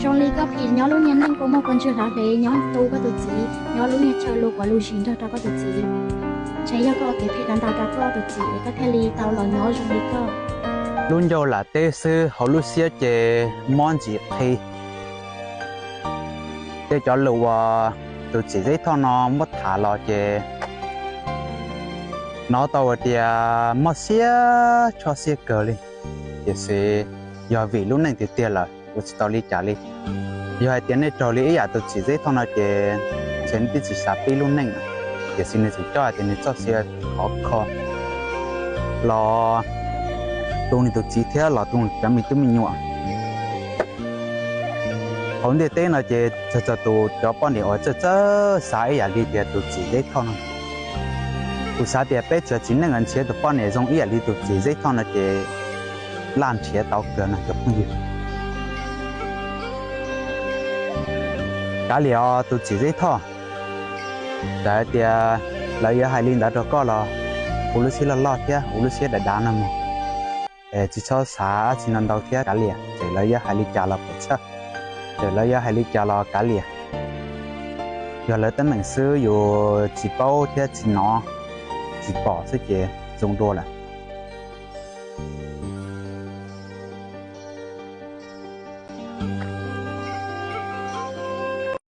Zoo li koj phim nyob lub niag neej kua muag kua ntswg hlav hle, nyob tu koj tus txiv, nyob lub niag chaw lus quav lus zis nrog rau koj tus txiv. Ntshe yog koj ua kev phem ntau ntau rau koj tus txiv es koj thiaj li tau los nyob zoo li koj. Lub ncauj lam teb xwb, hauv lub siab ces mob ntsis qhi. Tej cov lus uas tus txiv Zeb Thoj no muab tham los ces hnov tau hais tias mob siab tshoj siab kawg li. Tiam sis yog vim lub neej tiag tiag lawm, ua tsis tau li cas li. Yog hais tias nej raug li ib yam tus txiv Zeb Thoj no ces ntshe nej twb tsis xav pib lub neej, tiam sis nws tseem coj hais tias nws txoj sia khov kho los tu nws tus txiv thiab los tu cov me tub me nyuam. Hauv ntiaj teb no ces txog txog tus cov poj niam uas txawj txawj xav ib yam li tias tus txiv Zeb Thoj no. Kuv xav tias peb txawm txiv neej nrhiav tus poj niam zoo ib yam li tus txiv Zeb Thoj no ces laj nrhiav tau kawg no cov phooj ywg. Kav liam os tus txiv Zeb Thoj, txawm hais tias lawv yuav hais li ntawd rau koj los kuv lub siab loj loj thiab kuv lub siab dav dav no mus. Tsis txhob xav dab tsi no ntau thiab kav liam, txawm lawv yuav hais li cas los puas tshaj, txawm lawv yuav hais li cas los kav liam. Yog lawv teeb meem xwb yus tsis paub thiab tsis hnov tsis pom xwb ces zoo dua lawm.